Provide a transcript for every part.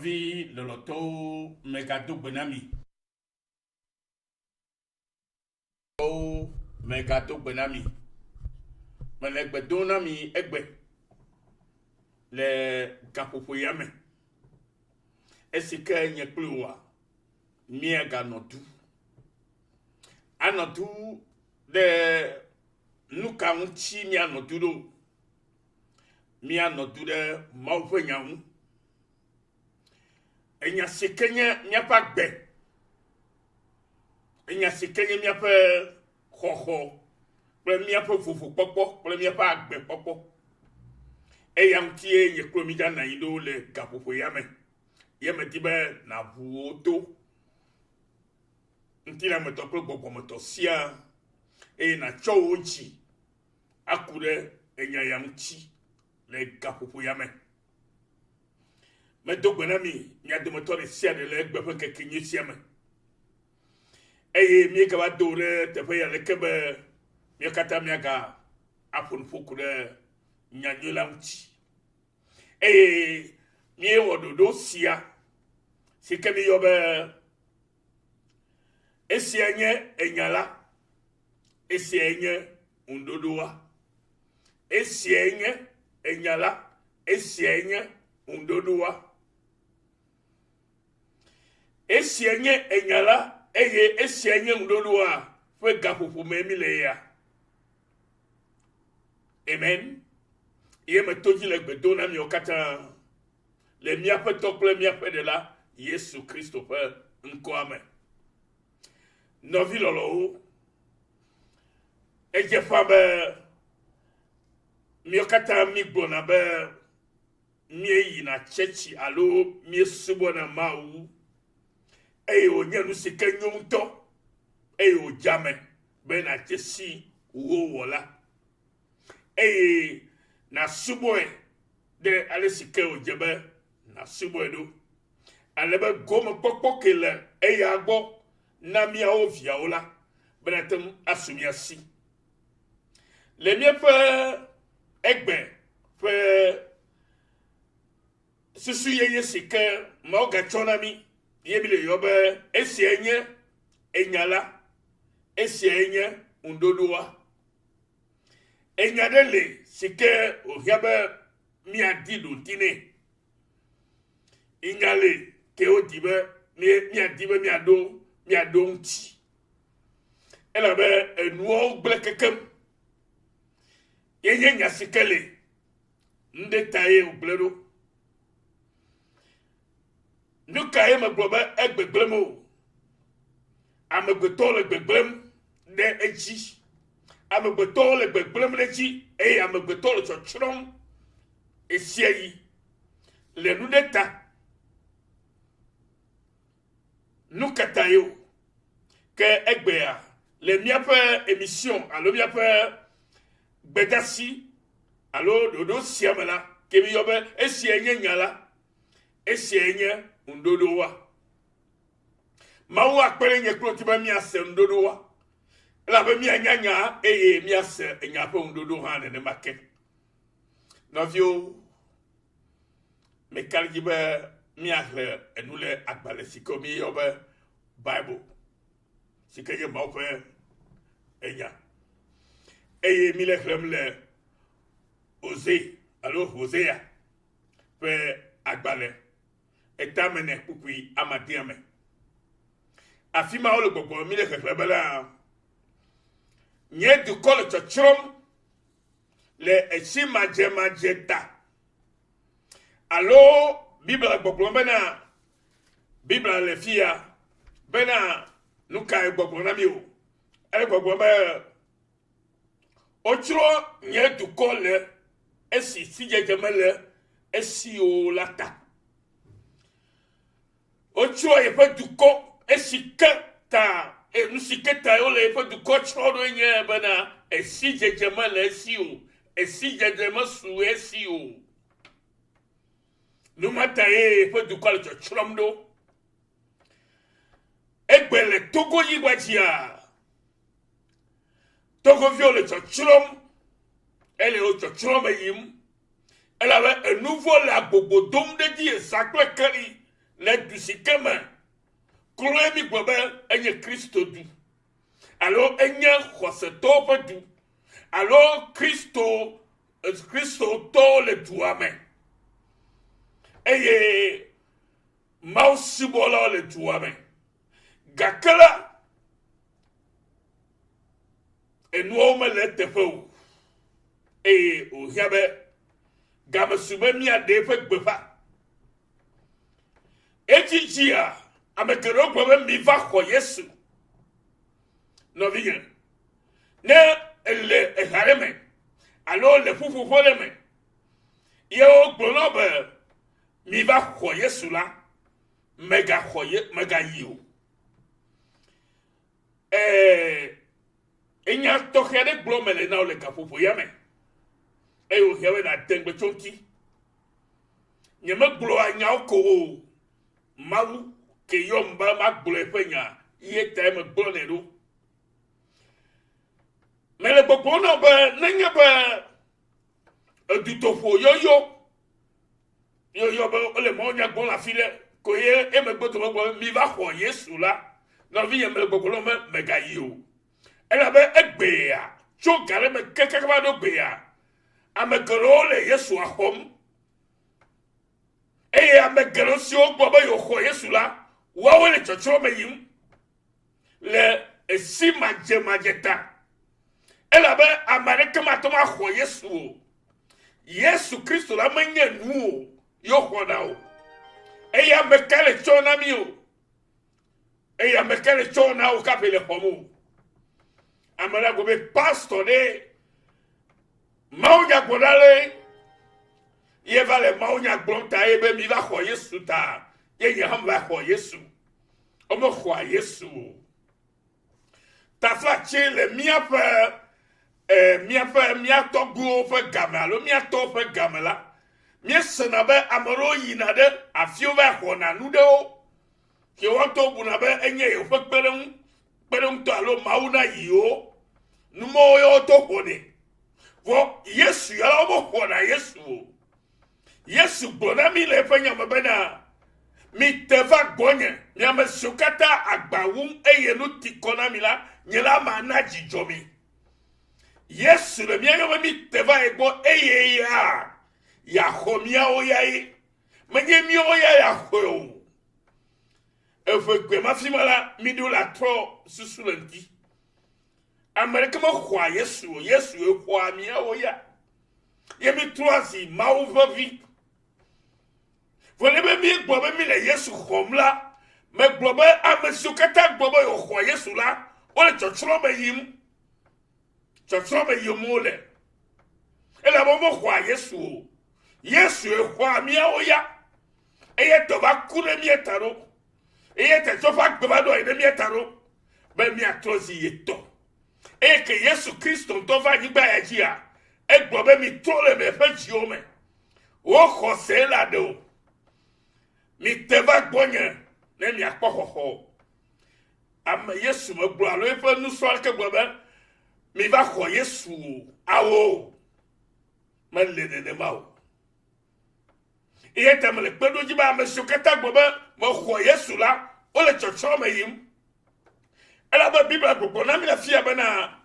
Nɔvi lɔlɔtɔwo megado gbe na mi. Tɔwo megado gbe na mi. Mele gbe dom na mi egbe le gaƒoƒo ya me. Esi ke nye kpli wòa míaganɔ du. Anɔ du ɖe nu ka ŋuti míanɔ du ɖo? Míanɔ du ɖe Mawu ƒe nya ŋu. Enya si ke nye míaƒe agbe, enya si ke nye míaƒe xɔxɔ kple míaƒe vovokpɔkpɔ kple míaƒe agbekpɔkpɔ. Eya ŋutie nye kple míganɔ anyi ɖo le gaƒoƒo ya me. Ye medi be nàʋu wò to ŋutilãmetɔ kple gbɔgbɔmetɔ siaa eye nàtsɔ wò dzi aku ɖe enya ya ŋuti le gaƒoƒo ya me. Medo gbe na mi, mia dometɔ ɖe sia ɖe le egbe ƒe ŋkeke nyui sia me. Eye míegava do ɖe teƒe ya leke be mía katã míaga aƒo nuƒo ku ɖe nyanyui la ŋuti. Eye míewɔ ɖoɖo sia si ke míeyɔ be esia nye enya la, esiae nye ŋuɖoɖoa. Esiae nye enya la, esiae nye ŋuɖoɖoa. Esiae nye enya la eye esiae nye ŋuɖoɖoa ƒe gaƒoƒo mee mi le ya. Amen. Ye meto dzi le gbe dom na miawo katã le míaƒe Tɔ kple míaƒe Ɖela Yesu Kristo ƒe ŋkɔa me. Nɔvi lɔlɔ̃wo, edze ƒã be míawo katã mígblɔna be míeyina tsɛtsi alo míesubɔna Mawu eye wònye nu si ke nyo ŋutɔ eye wòdze ame be nàdze si wò Wɔla eye nàsubɔe ɖe ale si ke wòdze be nàsubɔe ɖo ale be gomekpɔkpɔ ke le eya gbɔ na míawo viawo la be nate ŋu asu mía si. Le míaƒe egbe ƒe susu yeye si ke Mawu gatsɔ na mí ye mi le yɔ be esiae nye enya la, esiae nye ŋuɖoɖoa. Enya ɖe li si ke wòhiã be míadi ɖoŋti nɛ. Nya li ke wodi be míadi be míaɖo míaɖo ŋuti. Elabe enuawo gblẽ kekem. Ye nye nya si ke li. Nuɖe tae wògblẽ ɖo. Nu kae megblɔ be egbegblẽm o? Amegbetɔwo le gbegblẽm ɖe edzi. Amegbetɔwo le gbegblẽm ɖe edzi eye amegbetɔwo le tsɔtsrɔ̃m ɣesiaɣi le nu ɖe ta. Nu ka tae o? Ke egbea le míaƒe emission alo míaƒe gbedasi alo ɖoɖo sia me la, ke míyɔ be esiae nye nya la, esiae nye ŋuɖoɖoa. Mawu akpe ɖe nye kple wò ŋuti be míase ŋuɖoɖoa, elabe míanya nya eye míase enya ƒe ŋuɖoɖo hã nenema ke. Nɔviwo, meka ɖe edzi be míaxlẽ enu le agbalẽ si ke míeyɔ be Bible, si ke nye Mawu ƒe enya. Eye míle xlẽm le Oze alo Hosea ƒe agbalẽ etame ne kpukpui amadea me. Afi ma wole gbɔgblɔm míle xexlẽ bena nye dukɔ le tsɔtsrɔ̃m le etsi madzemadze ta. Alo Biblia gbɔgblɔ bena Biblia le fia bena nu kae gbɔgblɔ na mi o. Ele gbɔgblɔ be wotsrɔ̃ nye dukɔ le esi sidzedze mele esi o la ta. Wotsrɔ̃ yeƒe dukɔ esi ke ta nu si ke tae wole yeƒe dukɔ tsrɔ̃ ɖoe nye bena esidzedze mele esi o, esidzedze mesu esi o. Nu ma tae yeƒe dukɔ le tsɔtsrɔ̃m ɖo. Egbe le Togo nyigba dzia, Togoviwo le tsɔtsrɔ̃m, ele wo tsɔtsrɔ̃ me yim elabe enu vɔ̃ le agbogbo dom ɖe edzi zã kple keli. Le du si ke me kloe mígblɔ be enye Kristo du alo enye xɔsetɔwo ƒe du alo Kristo Kristotɔwo le dua me eye Mawu subɔlawo le dua me. Gake la, enuawo mele eteƒe o eye wòhiã be game su be míaɖe eƒe gbeƒã. Edzidzia, ame geɖewo gblɔ be miva xɔ Yesu. Nɔvinye, ne èle eha ɖe me alo le ƒuƒoƒo ɖe me ye wogblɔ na wò be miva xɔ Yesu la, mègaxɔ ye mègayi o. Ɛɛ, enya tɔxɛ aɖe gblɔm mele na wò le gaƒoƒo ya me eye wòhiã be nàde ŋugble tso eŋuti. Nyemegblɔa nyawo ko o. Mawu ke yɔm be magblɔ eƒe nya ye tae megblɔnɛ ɖo. Mele gbɔgblɔm na wò be nenye be edutoƒo yɔyɔ yɔyɔ be wole mawunya gblɔm le afi ɖe ko ye emegbe dome gblɔ be miva xɔ Yesu la, nɔvinye mele gbɔgblɔm be megayi o. Elabe egbea tso ga ɖe me kekeke va ɖo gbea, ame geɖewo le Yesua xɔm. Eye ame geɖewo siwo gblɔ be yewoxɔ Yesu la, woawoe le tsɔtsrɔ̃ me yim le esi madzemadze ta. Elabe ame aɖeke mate ŋu axɔ Yesu o. Yesu Kristo la menye nu o, ye woxɔna o. Eye ame ka le tsɔ na mí o? Eye ame ka le tsɔ na wo kaƒe le xɔm o? Ame la gblɔ be pastɔ ɖe mawunyagblɔɖa ɖe ye va le mawunya gblɔm ta ye be mi va xɔ Yesu ta ye nye hã va xɔ Yesu. Womexɔa Yesu o. Taflatse le míaƒe eh, míaƒe mía tɔgbuiwo ƒe game alo mía tɔwo ƒe game la, míesena be ame aɖewo yina ɖe afiwo va xɔna nu ɖewo ke woa ŋutɔwo buna be enye yewoƒe kpeɖeŋu kpeɖeŋutɔ alo Mawu na yewo. Nu mawo ye woto xɔnɛ. Vɔ Yesu ya la womexɔna Yesu o. Yesu gblɔ na mí le eƒe nya me bena, Mite va gbɔnye, mi ame siwo katã agba wum eye nu ti kɔ na mi la, nye la mana dzidzɔ mi. Yesu le mía yɔm be mite va ye gbɔ eye ya yeaxɔ míawo ya ye. Menye míawo ya yeaxɔe o. Eʋe gbe ma fi ma la, miɖo la trɔ susu le ŋuti. Ame ɖeke mexɔa Yesu o, Yesue xɔa míawo ya. Ye mítrɔa zi Mawu ƒe vi. Vɔ ne be míegblɔ be míle Yesu xɔm la, megblɔ be ame siwo katã gblɔ be yewoxɔ Yesu la, wole tsɔtsrɔ̃ me yim. Tsɔtsrɔ̃ me yim wole. Elabe womexɔa Yesu o. Yesue xɔa míawo ya. Eya ta va ku ɖe mía ta ɖo. Eya ta tsɔ eƒe agbe va ɖo anyi ɖe mía ta ɖo be míatrɔ zi ye tɔ. Eye ke Yesu Kristo ŋutɔ va anyigba ya dzia, egblɔ be mitrɔ le miaƒe dziwo me. Wò xɔse la ɖe o. Mite va gbɔnye ne miakpɔ xɔxɔ. Ame Yesu megblɔ alo eƒe nusrɔ̃la aɖeke gblɔ be miva xɔ Yesu o. Awo, mele nenema o. Eya ta mele kpeɖodzi be ame siwo katã gblɔ be mexɔ Yesu la, wole tsɔtsrɔ̃ me yim. Elabe Biblia gbɔgblɔ na mi le afia bena,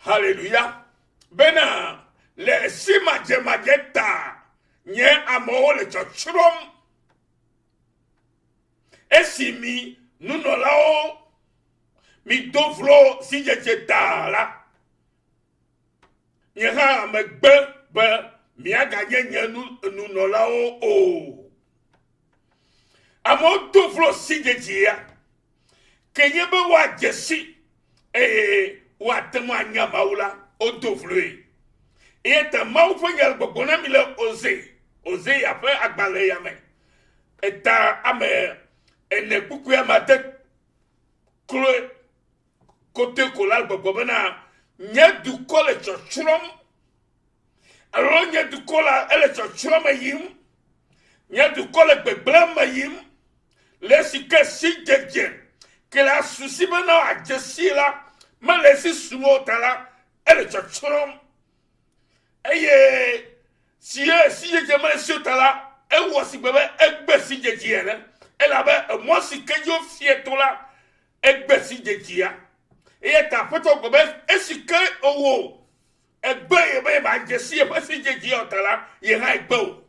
Haleluya, bena le esi madzemadze ta nye amewo le tsɔtsrɔ̃m. Esi mi nunɔlawo mido vlo sidzedze ta la, Nye hã megbe be miaganye nye nunɔlawo o. Amewo do vlo sidzedzea, ke nye be woadze si eye woate ŋu anya Mawu la, wodo vloe. Eya ta Mawu ƒe nya le gbɔgblɔm na mi le Oze, Ozeya ƒe agbalẽ ya me, eta ame ene kpukpui ame ade kloe kotoe ko la gbɔgblɔ bena, Nye dukɔ le tsɔtsrɔ̃m, alo nye dukɔ la ele tsɔtsrɔ̃ me yim, nye dukɔ le gbegblẽ me yim, le esi ke sidzedze ke le asu si bena wòadze si la mele esi sum o ta la, ele tsɔtsrɔ̃m. Eye si ye sidzedze mele esi o ta la, ewɔ si gbe be egbe sidzedzi ene elabe emɔ si ke dzi wofie to la egbe sidzedzia. Eya ta Aƒetɔ gblɔ be esi ke ewò egbe ye be yemadze si yeƒe sidzedzia o ta la, ye hã egbe o.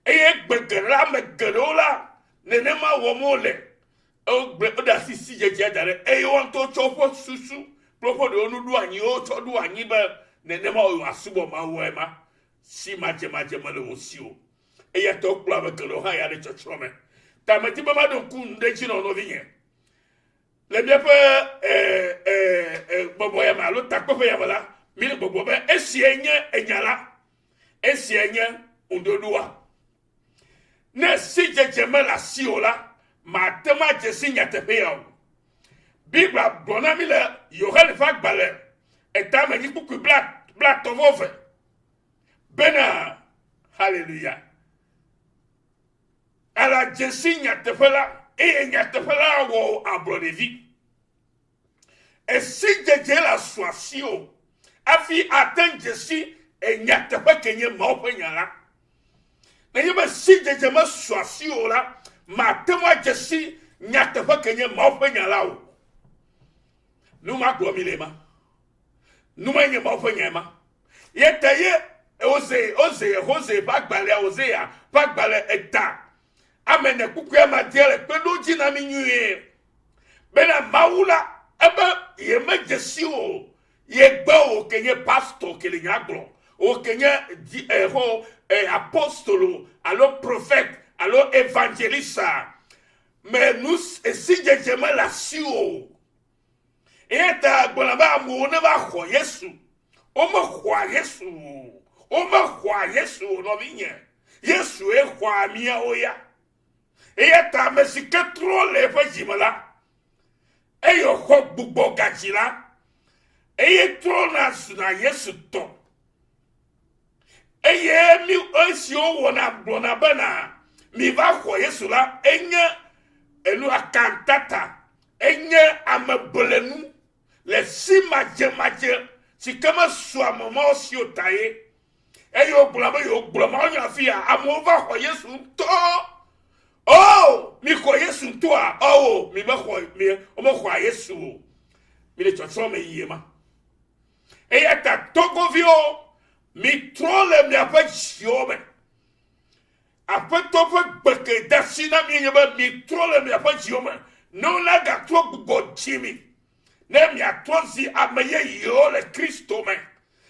Eye egbe geɖe la, ame geɖewo la, nenema wɔm wole. Wogblẽ, woɖe asi sidzedzea da ɖe eye woa ŋutɔwo tsɔ woƒe susu kple woƒe ɖewo nuɖoanyiwo tsɔ ɖo anyi be nenema yewoasubɔ Mawue ma. Si madzemadze mele wo si o. Eya ta wokplɔ ame geɖewo hã ya ɖe tsɔtsrɔ̃ me. Ta medi be maɖo ŋku nu ɖe dzi na nɔvinye. Le míaƒe gbɔgbɔ ya me alo takpeƒe ya me la, míele gbɔgblɔ be esiae nye enya la, esiae nye ŋuɖoɖoa. Ne sidzedze mele asiwò la, màte ŋu adze si nyateƒea o. Biblia gblɔ na mí le Yohane ƒe agbalẽ etame nyi kpukpui blaetɔ̃ vɔ eve bena, Haleluya! Ale adze si nyateƒe la, eye nyateƒe la awɔ wò ablɔɖevi. Esidzedze le asu asiwò hafi ate ŋu dze si nyateƒe ke nye Mawu ƒe nya la. Nenye be sidzedze mesu asiwò o la, màte ŋu adze si nyateƒe ke nye Mawu ƒe nya la o. Nu ma gblɔ mi le ma. Nu ma nye Mawu ƒe nya ma. Ye ta ye Oze, Oze, Hose ƒe agbalẽa, Hosea ƒe agbalẽ eta ame ene kpukpui amadea le kpeɖodzi na mi nyuie bena Mawu la ebe yemedze si o, yegbe o ke nye pastor ke le nya gblɔ o ke nye di eho e, apostolo alo prophète alo evangelista me nu esidzedze mele asi o. Eya ta gblɔna be amewo neva xɔ Yesu. Womexɔa Yesu o. Womexɔa Yesu o, nɔvinye. Yesue xɔa míawo ya. Eya ta ame si ke trɔ le eƒe dzi me la, eye wòxɔ gbugbɔ gadzi la, eye trɔna zuna Yesu tɔ. Eye mi esiwo wɔna gblɔna bena miva xɔ Yesu la, enye enu akantata Enye ameblenu le si madzemadze si ke mesu ame mawo si o ta ye. Eye wogblɔ be yewogblɔ mawunya afi ya, amewo va xɔ Yesu ŋutɔ. O, mixɔ Yesu ŋutɔa? O, mi mexɔ, mi womexɔa Yesu o. Mi le tsɔtsrɔ̃ me yie ma. Eya ta Togoviwo, mitrɔ le miaƒe dziwo me. Aƒetɔ ƒe gbe ke de asi na mi nye be mitrɔ le miaƒe dziwo me, ne wonagatrɔ gbugbɔ dzi mi, ne miatrɔ zi ame yeyewo le Kristo me.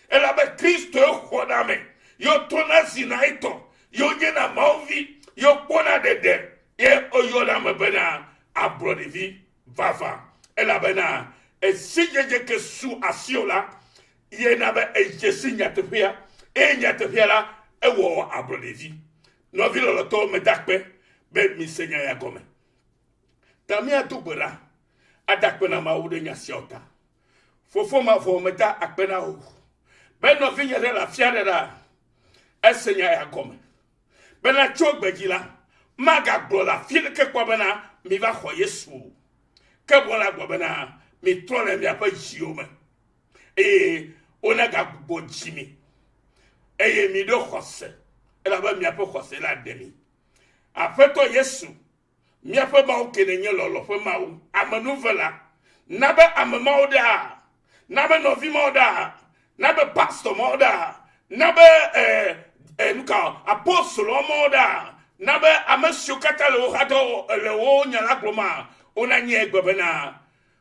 Elabe Kristoe xɔna ame, ye wotrɔna zina etɔ, ye wonyena Mawu vi, ye wokpɔna ɖeɖe, ye woyɔna ame bena ablɔɖevi vavã. Elabena esidzedze ke su asiwò la, Ye na be edze si nyateƒea, eye nyateƒea la, ewɔ ablɔɖevi. Nɔvi lɔlɔtɔwo, meda akpe be mise nya ya gɔme. Ta míado gbe ɖa ada akpe na Mawu ɖe nya siawo ta. Fofo mavɔ, meda akpe na wò be nɔvinye ɖe le afi aɖe ɖa, ese nya ya gɔme. Bena tso egbe dzi la, magagblɔ le afi ɖeke kpɔ bena miva xɔ Yesu o. Ke boŋ la gblɔ bena mitrɔ le miaƒe dziwo me. eye wonagagbugbɔ dzi mi eye miɖo xɔse elabe miaƒe xɔse la ɖe mi. Aƒetɔ Yesu, míaƒe Mawu ke nènye lɔlɔ̃ ƒe Mawu, amenuvela, na be ame mawo ɖaa, na be nɔvi mawo ɖaa, na be pastor mawo ɖaa, na be eh, eh, nuka apostolo mawo ɖaa, na be ame siwo katã le wo hadɔ le wo nya la gblɔma, wonanye egbe bena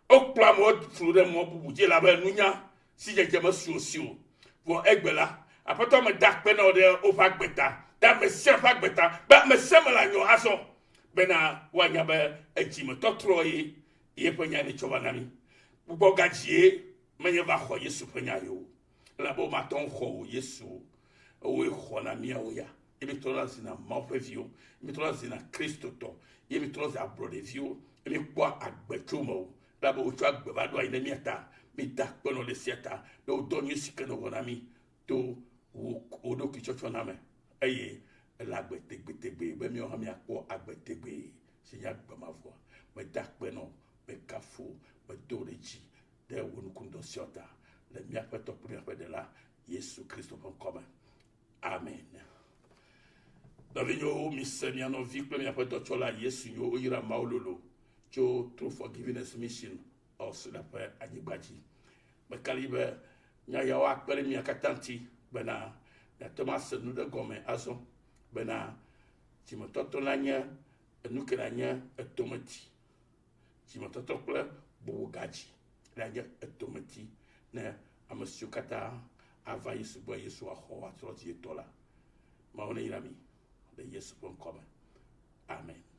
Wokplɔ amewo flu ɖe mɔ bubu dzi elabe nunya sidzedze mesu wo si o. Vɔ egbe la, Aƒetɔ meda akpe na wo ɖe woƒe agbe ta, ɖe ame sia ƒe agbe ta, be ame sia ame le anyɔ azɔ, bena woanya be edzimetɔtrɔ ye yeƒe nya netsɔ va na mí. Gbugbɔgadzie menye va xɔ Yesu ƒe nya ye o, elabe womate ŋu xɔ wò Yesu o. Ewòe xɔ na míawo ya. Ye mítrɔna zina Mawu ƒe viwo, ye mítrɔna zina Kristotɔ, ye mítrɔ zina ablɔɖeviwo, ye míkpɔa agbe tso mewò. Elabe wotsɔ agbe va ɖo anyi ɖe mía ta. Mída akpe nɔ ɖe sia ta ɖe wò dɔ nyui si ke nèwɔ na mí to wò wò ɖokui tsɔtsɔ na me. Eye ele agbe tegbetegbee be míawo hã míakpɔ agbe tegbee si nye agbe mavɔa. Meda akpe nɔ, mekafu wò, medo wò ɖe dzi ɖe wò nukunudɔ siawo ta le míaƒe Tɔ kple míaƒe Ɖela Yesu Kristo ƒe ŋkɔ me. Amen. Nɔvinyewo, mise mia nɔvi kple miaƒe dɔtsɔla Yesu yiwo woyra Mawu lolo tso True Forgiveness Mission Australia ƒe anyigba dzi. Meka ɖe edzi be nya yawo akpe ɖe mia katã ŋuti bena miate ŋu ase nu ɖe gɔme azɔ bena dzimetɔtrɔ nanye enu ke nanye etometi. Dzimetɔtrɔ kple bubugadzi nanye etometi ne ame siwo katã ava Yesu gbɔ Yesu axɔ woatrɔ dzietɔ la. Mawu neyra mi le Yesu ƒe ŋkɔ me. Amen.